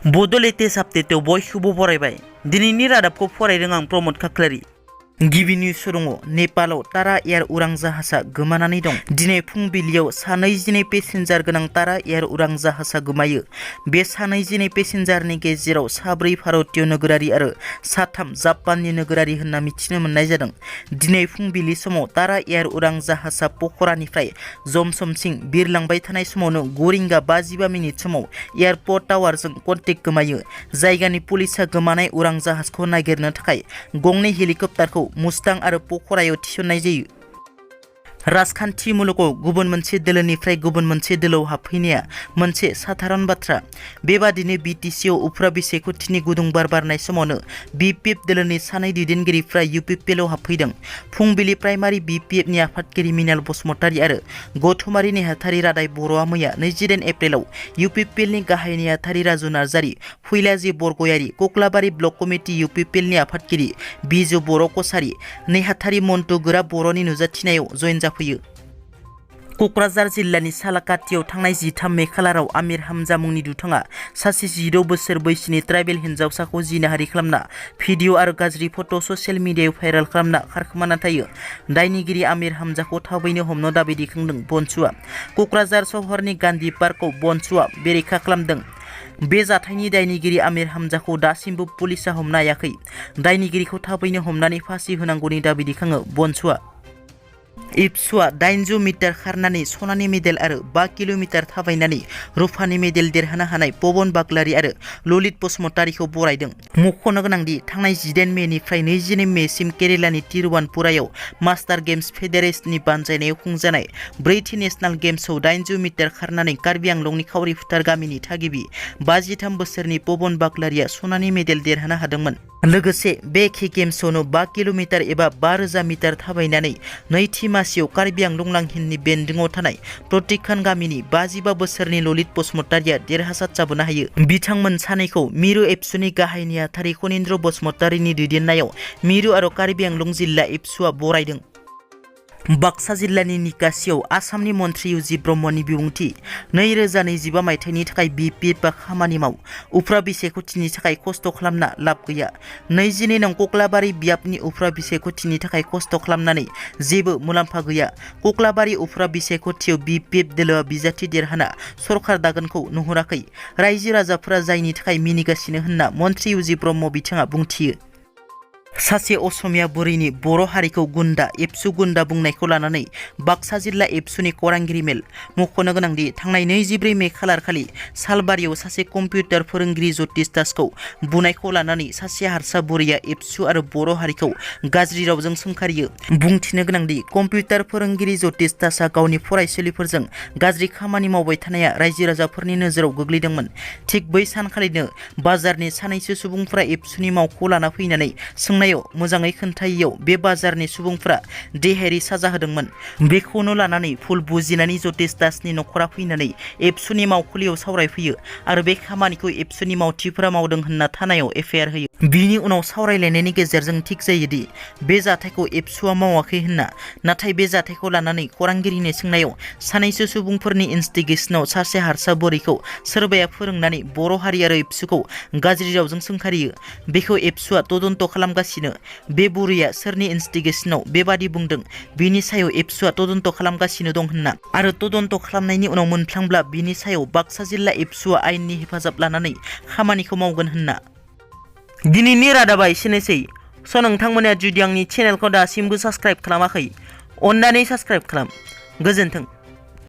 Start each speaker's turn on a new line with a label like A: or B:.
A: Bodo latest update बयखौबो बरायबाय। दिनैनि रादाबखौ फरायदों आं प्रमद खाख्लारि। गिबि निउस दङ नेपालाव तारा एयार उरां जाहाजा गोमानानै दं। दिनै फुंबिलियाव सा 22 पेसेन्जार गोनां तारा एयार उरां जाहाजा गोमायो। बे सा 22 पेसेन्जारनि गेजेराव सा 4 भारतीय नोगोरारि आरो सा 3 जापाननि नोगोरारि होनना मिथिनो मोननाय जादों। दिनै फुंबिलि समाव तारा एयार उरां जाहाजा पखरानिफ्राय जमसमसिम बिरलांबाय थानाय समावनो 9:55 समाव एयारपर्ट टावारजों कन्टेक्ट गोमायो। जायगानि पुलिसा गोमानाय उरां जाहाजखौ नागिरनो थाखाय गंनै हेलिकप्टारखौ मुस्तां आरो पखरायाव थिसननाय जायो। राजखान्थि मुलुगाव गुबुन मोनसे दोलोनिफ्राय गुबुन मोनसे दोलोआव हाबफैनाया मोनसे साधारन बाथ्रा। बेबादिनो बिटिसिआव उफ्रा बिसायख'थिनि गुदुं बार बारनाय समावनो बिपिएफ दोलोनि सानै दैदेनगिरिफ्रा इउपिपिएलआव हाबफैदों। फुंबिलि प्राइमारि बिपिएफनि आफादगिरि मिनाल बसुमतारी आरो गौथुमारि नेहाथारि रादाय बर'आ मैया 29 एप्रिलाव इउपिपिएलनि गाहाय नेहाथारि राजु नार्जारि, फैलाजि बरगयारि, कक्लाबारि ब्लक कमिटि इउपिपिएलनि आफादगिरि बिजु बर' कसारि, नेहाथारि मन्टु गोरा बर'नि नुजाथिनायाव जयेन जाफैयो। क'क्राझार जिल्लानि सालाकाटियाव थांनाय 13 मे खालाराव आमिर हामजा मुंनि दुथाङा सासे 16 बोसोर बैसोनि ट्राइबेल हिन्जावसाखौ जिनाहारि खालामना भिडिअ आरो गाज्रि फट' ससियेल मिडियायाव भाइरेल खालामना खारखोमाना थायो। दायनिगिरि आमिर हामजाखौ थाबैनो हमनो दाबि दैखांदों बन्सुआ। क'क्राझार सहरनि गान्धी पार्कआव बन्सुआ बेरेखा खालामदों। बे जाथायनि दायनिगिरि आमिर हामजाखौ दासिमबो पुलिसा हमनो हायाखै। दायनिगिरिखौ थाबैनो हमनानै फासि होनांगौनि दाबि दैखाङो बन्सुआ। एबसुआ 800 मिटार खारनानै सनानि मेडेल आरो 5 किल'मिटार थाबायनानै रुफानि मेडेल देरहानो हानाय पवन बाग्लारि आरो ललित बसुमतारीखौ बरायदों। मख'नो गोनांदि थांनाय 10 मेनिफ्राय 22 मेसिम केरेलानि तिरुवानपुरायाव मास्टार गेम्स फेडारेशननि बानजायनायाव खुंजानाय 4थि नेशनेल गेम्सआव 800 मिटार खारनानै कार्बि आंलंनि खावरिफोथार गामिनि थागिबि 53 बोसोरनि पवन बाग्लारिया सनानि मेडेल देरहानो हादोंमोन। लोगोसे बे एखे गेम्सआवनो 5 किल'मिटार एबा 5000 मिटार थाबायनानै नैथि मासियाव कार्बि आंलं लांहिननि बेन्दोंआव थानाय प्रतिखान गामिनि 55 बोसोरनि ललित बसुमतारीया देरहासार जाबोनो हायो। बिथांमोन सानैखौ मिरु एबसुनि गाहाय नेहाथारि खनीन्द्र बसुमतारीनि दैदेननायाव मिरु आरो कार्बि आंलं जिल्ला एबसुआ बरायदों। बाक्सा जिल्लानि निकासियाव आसामनि मन्त्रि इउजि ब्रह्मनि बिबुंथि 2025 मायथाइनि थाखाय बिपिएफआ खामानि माव, उफ्रा बिसायख'थिनि थाखाय खस्थ' खालामना लाब गैया। 22 नं कक्लाबारि बियाबनि उफ्रा बिसायख'थिनि थाखाय खस्थ' खालामनानै जेबो मुलाम्फा गैया। कक्लाबारि उफ्रा बिसायख'थियाव बिपिएफ दोलोआ बिजाथि देरहाना सरखार दागोनखौ नुहुराखै। रायजो राजाफोरा जायनि थाखाय मिनिगासिनो होनना मन्त्रि इउजि ब्रह्म बिथाङा बुंथियो। सासे असमिया बुरैनि बर' हारिखौ गुन्डा एबसु गुन्डा बुंनायखौ लानानै बाक्सा जिल्ला एबसुनि खौरांगिरि मेल। मख'नो गोनांदि थांनाय 24 मे खालारखालि सालबारियाव सासे कम्पिउटार फोरोंगिरि ज्योतिष दासखौ बुनायखौ लानानै सासे हारसा बुरैया एबसु आरो बर' हारिखौ गाज्रि रावजों सोंखारियो। बुंथिनो गोनांदि कम्पिउटार फोरोंगिरि ज्योतिष दासआ गावनि फरायसालिफोरजों गाज्रि खामानि मावबाय थानाया रायजो राजाफोरनि नोजोराव गोग्लैदोंमोन। थिग बै सानखालिनो बाजारनि सानैसो सुबुंफोरा एबसुनि मावखौ लाना फैनानै सोंनायाव मोजाङै खोन्थायैयाव बे बाजारनि सुबुंफोरा देहायारि साजा होदोंमोन। बेखौनो लानानै भुल बुजिनानै ज्योतिष दासनि नखरा फैनानै एबसुनि मावखुलियाव सावरायफैयो आरो बे खामानिखौ एबसुनि मावथिफोरा मावदों होनना थानायाव एफआइआर होयो। बिनि उनाव सावरायलायनायनि गेजेरजों थिग जायोदि बे जाथायखौ एबसुआ मावाखै होनना। नाथाय बे जाथायखौ लानानै खौरांगिरिनि सोंनायाव सानैसो सुबुंफोरनि इनस्टिगेसनाव सासे हारसा बुरैखौ सोरबाया फोरोंनानै बर' हारि आरो एबसुखौ गाज्रि रावजों सोंखारियो। बेखौ एबसुआ तदन्त खालामगासिनो। बे बुरैया सोरनि इनस्टिगेसनाव बेबादि बुंदों बिनि सायाव एबसुआ तदन्त खालामगासिनो दं होनना आरो तदन्त खालामनायनि उनाव मोनफ्लांब्ला बिनि सायाव बाक्सा जिल्ला एबसुआ आयेननि हेफाजाब लानानै खामानिखौ मावगोन होनना। दिनैनि रादाबा एसेनोसै। नोंथांमोना जुदि आंनि चेनेलखौ दासिमबो साबस्क्राइब खालामाखै अन्नानै साबस्क्राइब खालाम। गोजोन्थों।